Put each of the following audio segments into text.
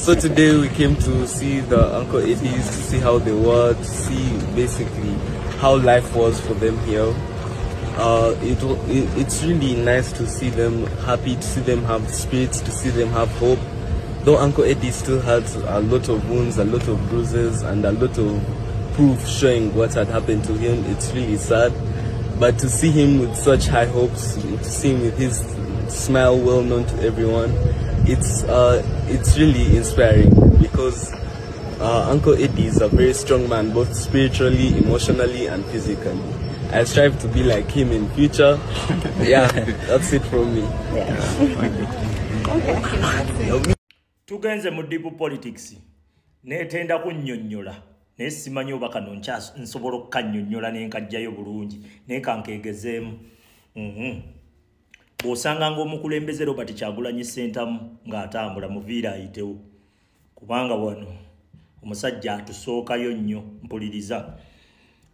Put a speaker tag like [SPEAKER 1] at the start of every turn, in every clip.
[SPEAKER 1] So today we came to see the Uncle Eddies, to see how they were, to see basically how life was for them here. It's really nice to see them happy, to see them have spirits, to see them have hope. Though Uncle Eddie still has a lot of wounds, a lot of bruises, and a lot of proof showing what had happened to him, it's really sad. But to see him with such high hopes, to see him with his smile well known to everyone, it's really inspiring, because Uncle Eddie is a very strong man, both spiritually, emotionally, and physically. I strive to be like him in future. Yeah, that's it from me.
[SPEAKER 2] Yeah. Thank you.
[SPEAKER 3] Okay.
[SPEAKER 4] Tugenze mu deep politics. Netenda kunnyonnyola. Naye simanyi oba kano nsobola okukannyonnyola ne nkajjayo bulungi. Naye kankeegezeemu. Bw'osanga ng'omukulembeze Robert Kyagulanyi Ssentamu ng'atambula muviire ayitewo. Kubanga wano omusajja atusookayo nnyo, mpuliriza.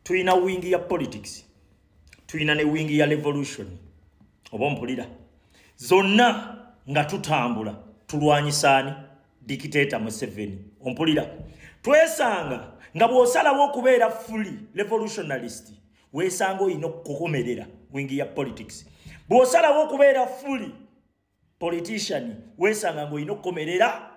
[SPEAKER 4] Tulina wing ya politics, tulina ne wing ya revolution. Oba mpulira. Zonna nga tutambula tulwanyisaani dictator Museveni. Ompulira. Twesanga nga bw'osalawo okubeera fully revolutionalist, weesanga olina okukomerera wing ya politics. Bw'osalawo okubeera fully politician, weesanga ng'olina okukomerera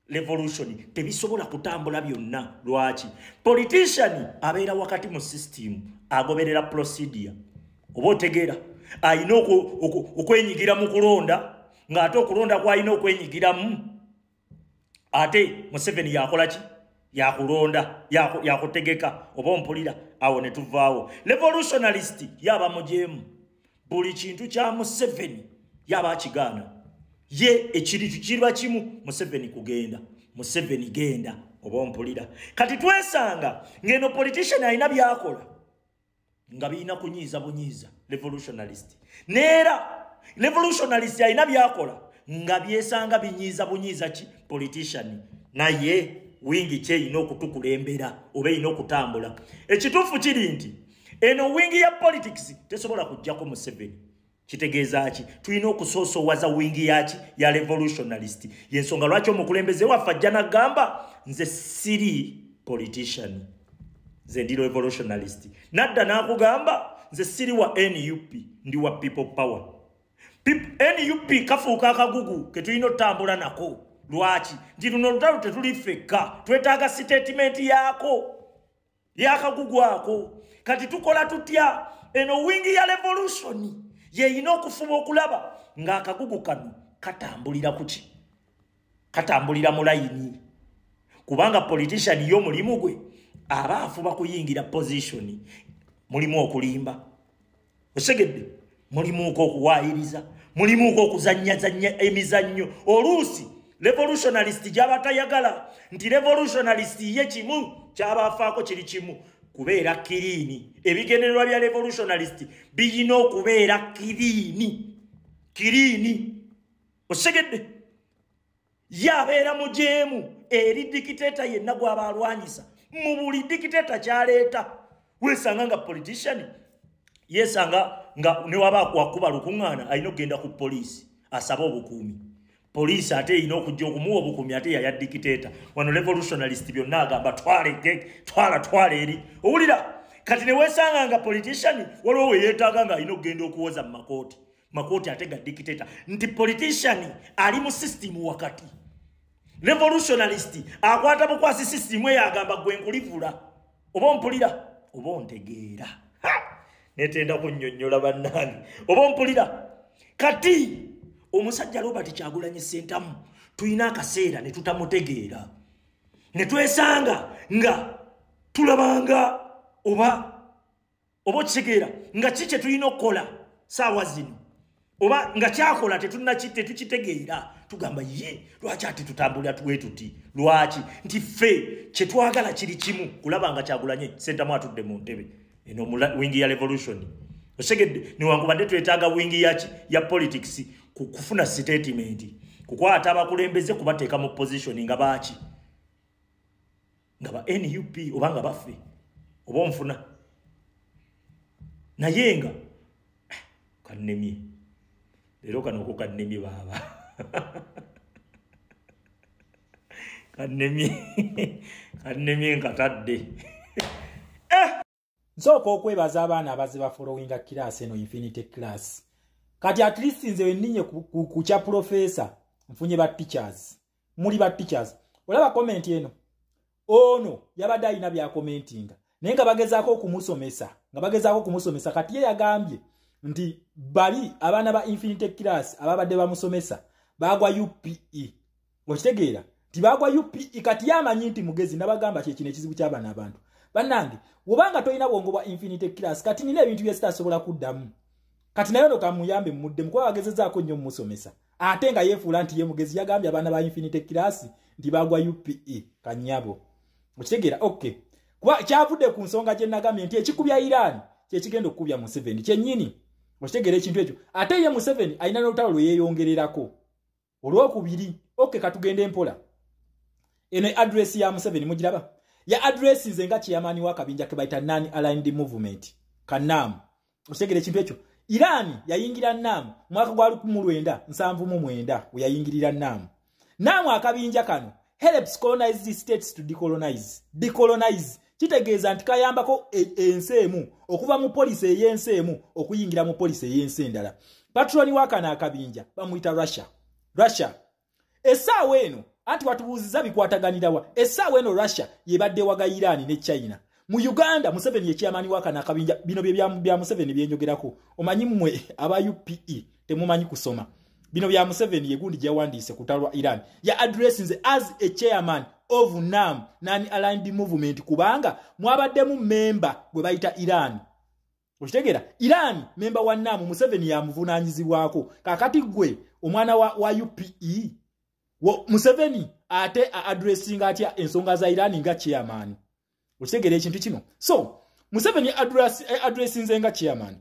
[SPEAKER 4] revolution. Tebisobola kutambula byonna. Lwaki? Politician abeera wakati mu system, agoberera procedure. Oba otegeera, alina okwenyigira mu kulonda, ng'ate okulonda kw'alina okwenyigiramu, ate Museveni yakola ki? Yakulonda, yakutegeka. Oba ompulira, awo ne tuvaawo. Revolutionalist yaba mujeemu. Buli kintu kya Museveni yaba akigaana. Ye ekiritu kiriba kimu, Museveni kugenda, Museveni genda. Oba ompulira. Kati twesanga ng'eno politician alina by'akola nga birina kunyiiza bunyiiza revolutionalist. Neera revolutionalist alina by'akola nga byesanga binyiiza bunyiiza ki politician. Naye wingi kye erina okutukulembera oba erina okutambula. Ekituufu kiri nti eno wingi ya politics tesobola kujjako Museveni. Kitegeeza ki? Tulina okusoosowaza wingi yaki ya revolutionalist. Yensonga lwaki omukulembeze waffe ajja n'agamba nze siri politician, nze ndi revolutionalist. Nadda n'akugamba nze siri wa NUP, ndi wa people power. NUP kafuuka akagugu ke tulina otambula nako. Lwaki? Nti luno olutalo tetuli ffekka, twetaaga statement yaako yakagugu ako. Kati tukola tutya? Eno wingi ya revolution yeyina okufuba okulaba ng'akagugu kano katambulira kuki? Katambulira mu layini. Kubanga politician yo mulimu gwe aba afuba kuyingira position, mulimu okulimba, osegedde, mulimu okuwaayiriza, mulimu okuzannyazannya emizannyo. Oluusi revolutionalist gy'aba tayagala nti revolutionalist ye kimu ky'aba afaako kiri kimu, kubeera kiriini. Ebigendererwa bya revolutionalist biyina okubeera kiriini. Kiriini. Osegedde. Ye abeera mujeemu eri dictator yenna gw'aba alwanyisa. Mu buli dictator ky'aleeta weesanga nga politician yeesanga nga ne waba akuba lukuŋŋaana alina okugenda ku poliisi asabe obukuumi. Poliisi ate erina okujja okumuwa obukuumi ate yaya dictator. Wano revolutionalist byonna agamba twala twala eri. Owulira? Kati ne weesanga nga politician waliwo we yeetaaga ng'alina okugenda okuwoza mu makooti. Makooti ate ga dictator. Nti politician ali mu system wakati. Revolutionalist akwata bukwasi system eyo agamba gwe nkulivula. Oba ompulira? Oba ontegeera. Netenda kunnyonnyola bannange. Oba ompulira? Kati omusajja Robert Kyagulanyi Ssentamu tulina akaseera ne tutamutegeera. Ne twesanga nga tulabanga oba okitegeera nga ki kye tulina okukola saawa zino. Oba nga kyakola tetukitegeera. Tugamba ye lwaki ate tutambulira tuwe tuti? Lwaki? Nti ffe kye twagala kiri kimu, kulaba nga Kyagulanyi Ssentamu atudde mu ntebe eno wingi ya revolution. Osegedde, newankubadde twetaaga wingi yaki ya politics kufuna statement, kukwata abakulembeze kubateeka mu position nga baaki, nga ba NUP oba nga baffe. Oba onfuna? Naye nga kannemye leero kano ko kannemye baaba. Kannemye nkatadde.
[SPEAKER 2] Nsooka okwebaza abaana abazze bafollowinga class eno, Infinity Class. Kati at least nze wenninye ku kya professor, nfunye ba teachers. Muli ba teachers. Olaba comment eno. Ono yabadde alina byakomentinga. Naye nga bagezaako okumusomesa. Nga bagezaako okumusomesa kati ye yagambye nti bali abaana ba Infinity Class ababadde bamusomesa bagwa UPE. Okitegeera? Nti bagwa UPE kati yamanyi nti mugezi nabagamba kye kino ekizibu ky'abaana abantu. Bannange, bw'obanga tolina bwongo bwa Infinity Class kati nina ebintu bye sitasobola kuddamu. Kati naye ono kamuyambe mmuddemu kuba bagezezaako nnyo mmusomesa. Ate nga yeefuula nti ye mugezi yagambye abaana ba Infinity Class nti bagwa UPE kanyabo. Okitegeera? Okay. Kuba kyavudde ku nsonga gye nagambye nti ekikubya Iran kye kigenda okukubya Museveni kyennyini. Okitegeera ekintu ekyo? Ate ye Museveni alina n'olutalo lwe yeeyongererako. Olwokubiri, okay, katugende mpola. Eno address ya Museveni mugiraba? Ya address nze nga chairman wa kabinja ke bayita Non-Aligned Movement, KANAM. Okitegeera ekintu ekyo? Iran yayingira NAM mwaka gwa 1979 we yayingirira NAM. NAM akabinja kano helps colonized states to decolonize. Decolonize kitegeeza nti kayambako ensi emu okuva mu policy ey'ensi emu okuyingira mu policy ey'ensi endala. Patroni wa kano akabinja bamuyita Russia. Russia. Essaawa eno anti watubuuziza bikwataganirawa. Essaawa eno Russia yebadde waga Iran ne China. Mu Uganda Museveni ye chairman wa kano akabinja. Bino bye bya Museveni byenjogerako. Omanyi mmwe aba UPE temumanyi kusoma. Bino bya Museveni yegundi gyawandiise ku lutalo lwa Iran. Ya addressinze as a chairman of NAM, Non-Aligned Movement, kubanga mwabaddemu member gwe bayita Iran. Okitegeera? Iran member wa NAM, Museveni yamuvunaanyizibwako. Kaakati gwe omwana wa UPE Museveni ate addressinga atya ensonga za Iran nga chairman? Okitegeera ekintu kino? So Museveni addressinze nga chairman.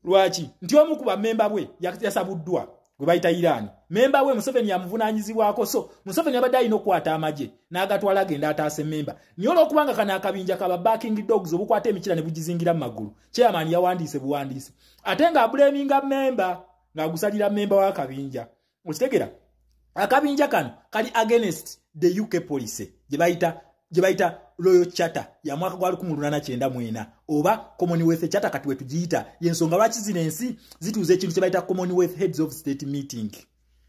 [SPEAKER 2] Lwaki? Nti omu ku bamemba bwe yasabuddwa gwe bayita Iran. Memba we Museveni yamuvunaanyizibwako. So Museveni abadde alina okukwata amagye n'agatwala agenda ataase memba. Naye olwokubanga kano akabinja kaba barking dogs obukwata emikira ne bugizingira mu magulu, chairman yawandiise buwandiise. Ate ng'abulaminga memba, ng'agusalira memba w'akabinja. Okitegeera? Akabinja kano kali against the UK policy gye bayita Royal Charter ya mwaka gwa 1894 oba Commonwealth Charter kati wetugiyita. Yensonga lwaki zino ensi zituuza ekintu kye bayita Commonwealth Heads of State Meeting.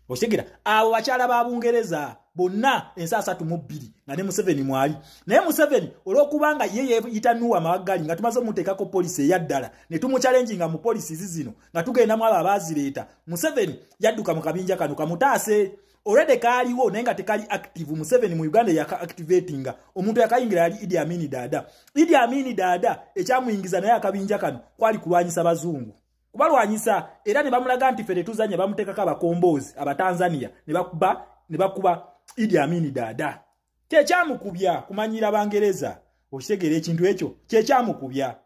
[SPEAKER 2] Okitegeera? Abo bakyala ba Bungereza bonna ensi 32 nga ne Museveni mwali. Naye Museveni olwokubanga ye yeeyita Nuwa Mawagali nga tumaze omuteekako policy eyaddala ne tumuchallenginga mu policies zino nga tugenda mu abo abaazireeta, Museveni yadduka mu kabinja kano kamutaase. Already kaaliwo naye nga tekali active. Museveni mu Uganda yaka activatinga. Omuntu yakayingira yali Idi Amin Dada. Idi Amin Dada ekyamuyingiza naye akabinja kano kwali kulwanyisa bazungu. Kubalwanyisa era ne bamulaga nti ffe tetuzannya, bamuteekako abakomboozi Abatanzania ne bakuba Idi Amin Dada. Kyekyamukubya kumanyira Bangereza. Okitegeera ekintu ekyo? Kyekyamukubya.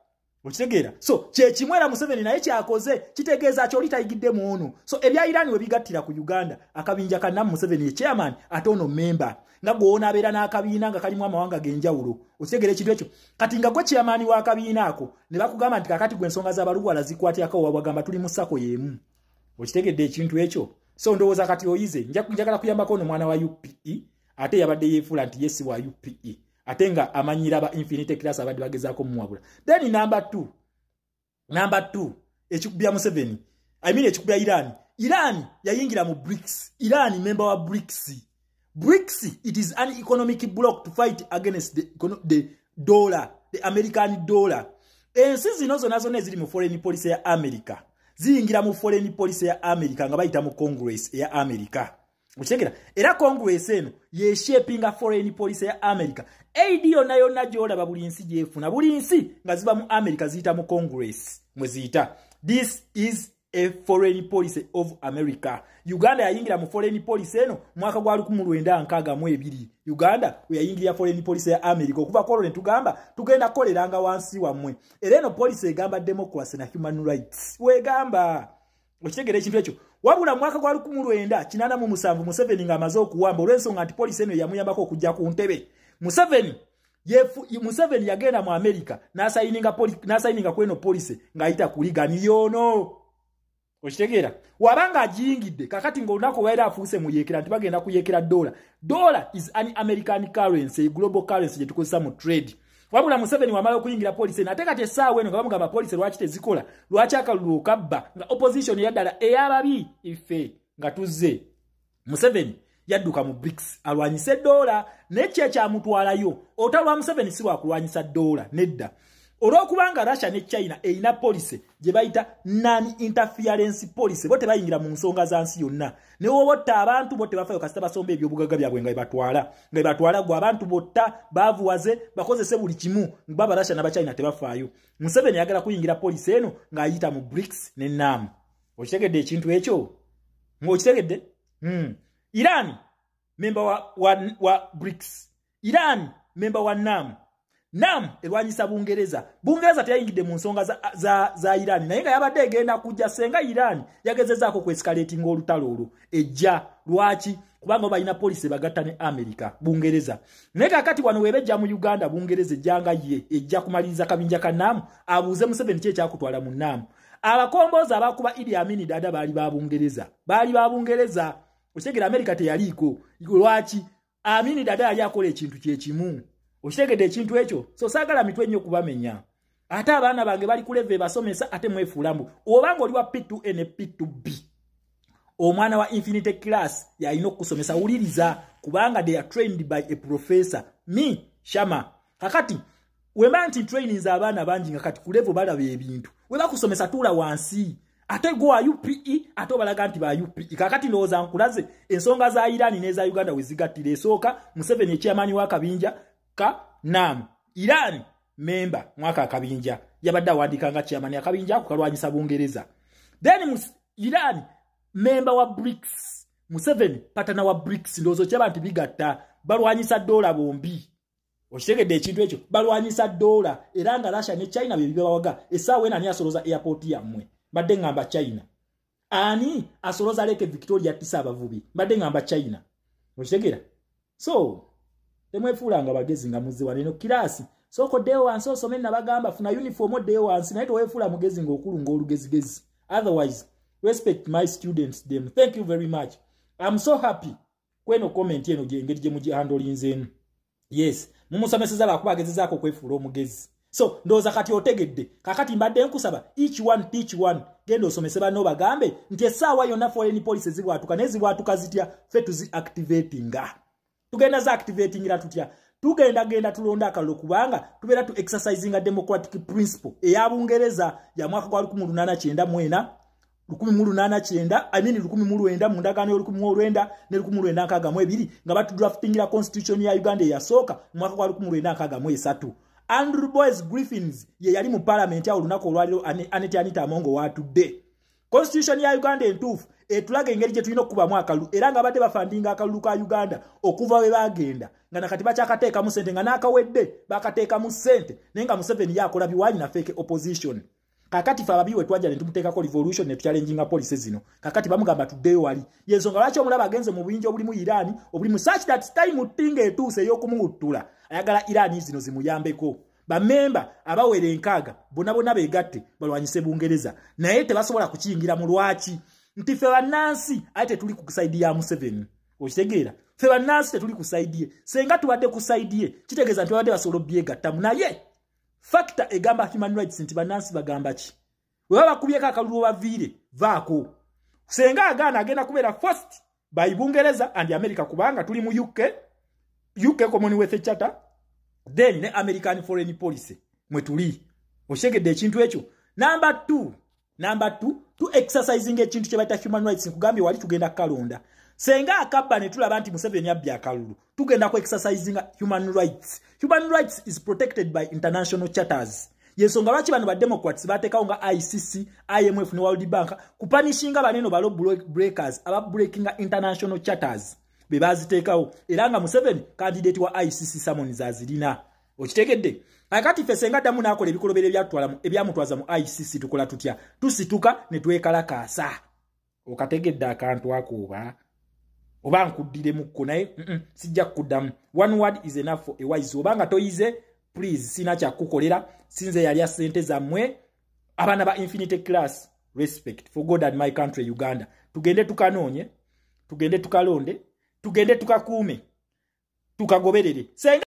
[SPEAKER 2] Okitegeera? So kyekimu era Museveni naye kyakoze kitegeeza kyoli tayigidde mu ono. So ebya Iran we bigattira ku Uganda, akabinja ka NAM Museveni ye chairman ate ono member. Nga gw'ona abeera n'akabiina nga kalimu amawanga g'enjawulo. Okitegeera ekintu ekyo? Kati nga gwe chairman w'akabiina ako ne bakugamba nti kakati gwe ensonga z'abaluwala zikwatiyako wabagamba tuli mu SACCO y'emu. Okitegedde ekintu ekyo? So ndowooza kati oyize. Njagala kuyambako ono mwana wa UPE ate yabadde yeefuula nti ye si wa UPE. Ate nga amanyira ba Infinity Class abadde bagezaako mumuwabula. Then number 2 ekikubya Museveni. I mean ekikubya Iran. Iran yayingira mu BRICS. Iran member wa BRICS. BRICS, it is an economic bloc to fight against the dollar, the American dollar. Ensi zino zonna zonna eziri mu foreign policy ya America ziyingira mu foreign policy ya America nga bayita mu Congress ya America. Okitegeera? Era Congress eno ye shapinga foreign policy ya America. Aid yonna yonna gy'olaba buli nsi gyefuna, buli nsi nga ziba mu America ziyita mu Congress mwe ziyita. This is a foreign policy of America. Uganda yayingira mu foreign policy eno mwaka gwa 1962. Uganda we yayingira foreign policy ya America okuva kwolwo ne tugamba tugenda kukoleranga wansi wammwe. Era eno policy egamba democracy na human rights. Wegamba. Okitegeera ekintu ekyo? Wabula mwaka gwa 1987 Museveni ng'amaze okuwamba olw'ensonga nti policy eno yamuyambako okujja ku ntebe. Museveni yagenda mu America n'asayininga kweno policy ng'ayita ku Reagan yono. Okitegeera? Wabanga agiyingidde kakati ng'olunaku waera afuuse muyeekera nti bagenda kuyeekera dollar. Dollar is an American currency, a global currency gye tukozesa mu trade. Wabula Museveni wamala okuyingira policy eno, ate kati essaawa eno nga bamugamba policy lwaki tezikola, lwaki akalulu okabba, nga opposition eyaddala ey'ababi ife nga tuzze. Museveni yadduka mu BRICS alwanyise dola, naye ki ekyamutwalayo? Olutalo lwa Museveni si lwakulwanyisa dola, nedda. Olwokubanga Russia ne China erina policy gye bayita non-interference policy, bo tebayingira mu nsonga za nsi yonna. Ne wobotta abantu bo tebafaayo kasita basomba ebyobugagga byabwe nga bebatwala. Nga bebatwala gwe abantu botta, baavuwaze, bakozese buli kimu, baba Russia n'Abachina tebafaayo. Museveni ayagala kuyingira policy eno ng'ayita mu BRICS ne NAM. Okitegedde ekintu ekyo? Ng'okitegedde? Iran member wa BRICS. Iran member wa NAM. NAM erwanyisa Bungereza. Bungereza teyayingidde mu nsonga za Iran, naye nga yabadde egenda kujja senga Iran yagezezaako ku escalating olutalo olwo. Ejja lwaki? Kubanga balina policy bagatta ne America, Bungereza. Naye kakati wano webejja mu Uganda, Bungereza ejjanga ye ejja kumaliriza kabinja ka NAM, abuuze Museveni ki ekyakutwala mu NAM. Abakombozi abakuba Idi Amin Dada baali ba Bungereza. Baali ba Bungereza. Okitegera America teyaliiko. Lwaki? Amin Dada yali akola ekintu kyekimu. Okitegedde ekintu ekyo? So saagala mitwe nnyo kubamenya. Ate abaana bange bali ku level basomesa ate mwefuula mbu. Obanga oli wa P2A ne P2B. Omwana wa infinite class yalina okukusomesa, wuliriza, kubanga they are trained by a professor. Me, Shama. Kakati, wemba nti trainings abaana bangi nga kati ku level balaba ebintu. We bakusomesa tuula wansi. Ate gwe wa UPE, ate obalaga nti ba UPE. Kakati ndowooza nkulaze ensonga za Iran n'eza Uganda we zigattira. Esooka, Museveni ekyamaanyi w'akabinja ka NAM. Iran member mwaka akabinja yabadde awandiika nga chairman akabinja ako kalwanyisa Bungereza. Then Iran member wa BRICS, Museveni partner wa BRICS. Ndowooza kyaba nti bigatta, balwanyisa dola bombi. Okitegedde ekintu ekyo? Balwanyisa dola, era nga Russia ne China bye bibawaga. Essaawa eno ani asoloza airport yammwe? Mbadde ngamba China. Ani asoloza Lake Victoria attisa abavubi? Mbadde ngamba China. Okitegeera? So temwefuulanga bagezi nga muzze wano. Eno kirasi sooka oddeyo wansi osome, nabagamba funa uniform oddeyo wansi, naye toweefuula mugezi ng'okulunga olugezigezi. Otherwise, respect my students them. Thank you very much. I'm so happy kweno comment eno engeri gye mugihandolinzeemu. Yes, mumusomeseza lwakuba agezezaako okwefuula omugezi. So ndowooza kati otegedde. Kakati mbadde nkusaba each one teach one. Genda osomese banno bagambe nti essaawa yonna foreign policy zibwatuka, naye zibwatuka zitya? Ffe tuzi activatinga. Tugenda za activatingira tutya? Tugenda genda tulonda akalulu, kubanga tubeera tu exercisinga democratic principle eya Bungereza ya mwaka gwa 1894, 1890, I mean 1900, mu ndagaano y'olukumi ne 1962, nga batudraftingira constitution ya Uganda eyasooka mu mwaka gwa 1963. Andrew Boyce Griffins ye yali mu parliament awo olunaku olwaliro Annet Anita Among waatudde. Constitution ya Uganda entuufu etulaga engeri gye tulina okukubamu akalulu, era nga badde bafandinga akalulu ka Uganda okuva we baagenda, nga nakati bakyakateekamu ssente, nga n'akawedde bakateekamu ssente, naye nga Museveni yakola biwanyi na fake opposition. Kakati fe ababi we twajja ne tumuteekako revolution ne tuchallenginga policy zino. Kakati bamugamba tuddeyo wali. Yensonga lwaki omulaba agenze mu buyinja obulimu Iran, obulimu such that time tinga etuuse ey'okumuwuttula. Ayagala Iran zino zimuyambeko. Bamemba abawera 6 bonna bonna beegatte balwanyise Bungereza, naye tebasobola kukiyingira mu lwaki? Nti ffe bannansi ate tetuli ku side ya Museveni. Okitegeera? Ffe bannansi tetuli ku side ye. Senga tubadde ku side ye, kitegeeza nti babadde basobola obyegattamu. Naye factor egamba human rights nti bannansi bagamba ki? Bwe baba bakubyeko akalulu baviire, vaako. Senga agaana agenda kubeera first by Bungereza and America, kubanga tuli mu UK Commonwealth Charter, then ne American foreign policy mwe tuli. Okitegedde ekintu ekyo? Number two, tu exercising ekintu kye bayita human rights. Nkugambye wali tugenda kalonda. Senga akabba ne tulaba nti Museveni abbye akalulu, tugenda ku exercising human rights. Human rights is protected by international charters. Yensonga lwaki bano ba Democrats bateekawo nga ICC, IMF ne World Bank kupanishinga baneno ba law breakers aba breakinga international charters be baziteekawo, era nga Museveni candidate wa ICC summons azirina. Okitegedde? Akati ffe senga ddamu n'akola ebikolobero ebyamutwaza mu ICC, tukola tutya? Tusituka ne twekalakaasa. Okategedde akantu ako oba? Oba nkuddiremukko? Naye sijja kukuddamu. One word is enough for a wise. Obanga toyize, please, sina kyakukolera. Sinze yalya ssente zammwe abaana ba infinite class. Respect for God and my country Uganda. Tugende tukanoonye, tugende tukalonde, tugende tukakuume, tukagoberere. Senga